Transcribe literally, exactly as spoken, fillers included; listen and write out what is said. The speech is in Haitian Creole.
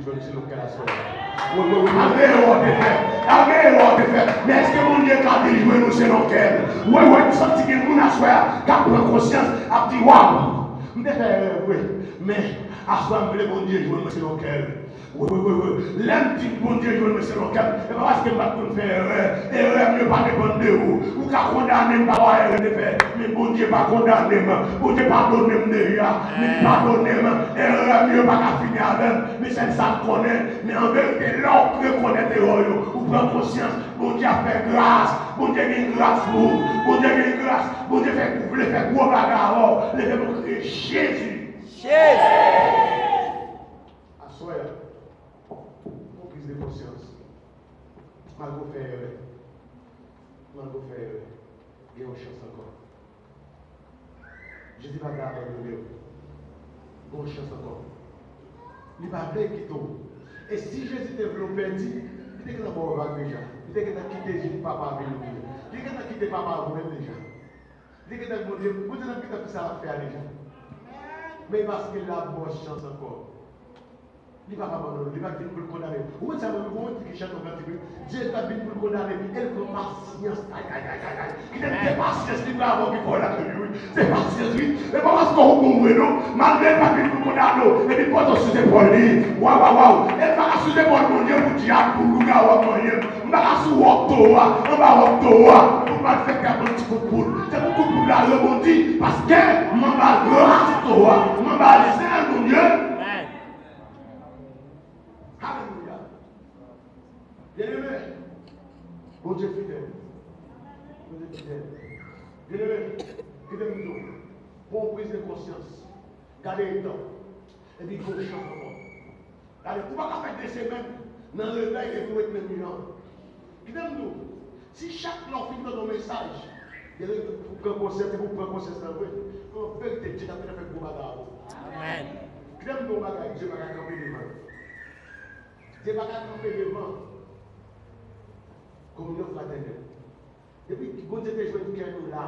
Jwenn selon kè l aswè a. Wi, wi, wi, malgre erè w te fè, malgre erè w te fè, men èske Bondye ka vin jwenn ou selon kè l? Wi, wi, m santi gen moun aswè a k ap pran konsyans, ap di, "Waw, m te fè erè vre, men aswè a m vle Bondye jwenn mwen selon kè l." Wi, wi, wi, wi. Lè m di Bondye jwenn mwen selon kè m, e pa paske m pa t konn fè erè. Erè m yo pa depann de ou. Ou ka kondane m pa rapò a erè m te fè, men Bondye pa kondane m. Bondye padone m deja, men li padone m. Erè m yo pa ka fini avè m. Men sèl sa m konnen, men an verite, lè w rekonèt erè w yo, ou pran konsyans, Bondye ap fè gras. Bondye gen gras pou ou. Bondye gen gras. Bondye fè, vle fè gwo bagay avè w. Leve pou kriye Jezi. Jezi! Aswè a, yon priz de konsyans. Malgre w fè erè, malgre w fè erè, gen yon chans ankò. Jezi pa ka abandone w. Gen yon chans ankò. Li pa vle kite w. E si Jezi te vle w pèdi, li te gentan ba w vag deja. Li te gentan kite Jezi papa vin oubyen. Li te gentan kite papa a pou menm deja. Li gentan Bondye, Bondye t ap gentan fè sa l ap fè a deja. Men paske l ap ba w chans ankò. Li pa ka abandone w, li pa t vin pou l kondane w. Ou konn sa, mwen, ou konn ki chante yon kantik, wi. Jezi pa t vin pou l kondane, e l pran pasyans. Ay, ay, ay, ay, ay. Kite m te pasyans li pran avè w ki fò w lage li, wi. Se pasyans, wi. E pa paske w bon vre, non. Malgre l pa t vin pou l kondane w, epi l pote w sou zepòl li. Waw, waw, waw. E l pa ka sou zepòl Bondye pou dyab, pou lougawou ap manyen m. M pa ka sou wòb towo a, anba wòb towo a, pou malfektè ap pran ti kout poud. Se pou kout poud la rebondi, paske m anba gras towo a, m anba zèl Bondye. Amèn. Alelouya. Byeneme, Bondye fidèl. Bondye fidèl. Byeneme, kite m di w, pran yon priz de konsyans. Gade etan. Epi gen yon chans ankò. Gade, ou pa ka fè de semèn nan revèy epi w ret menm jan. Kite m di w, si chak lè w fin tande yon mesaj, gen lè pou pran konsyans, se pou pran konsyans lan vre. An verite, Dye t ap fè gwo bagay avè w. Amèn. Kite m di w yon bagay, Dye pa ka kanpe devan l. Dye pa ka kanpe devan kominyon fratènèl. Depi Bondye te jwenn kè nou la,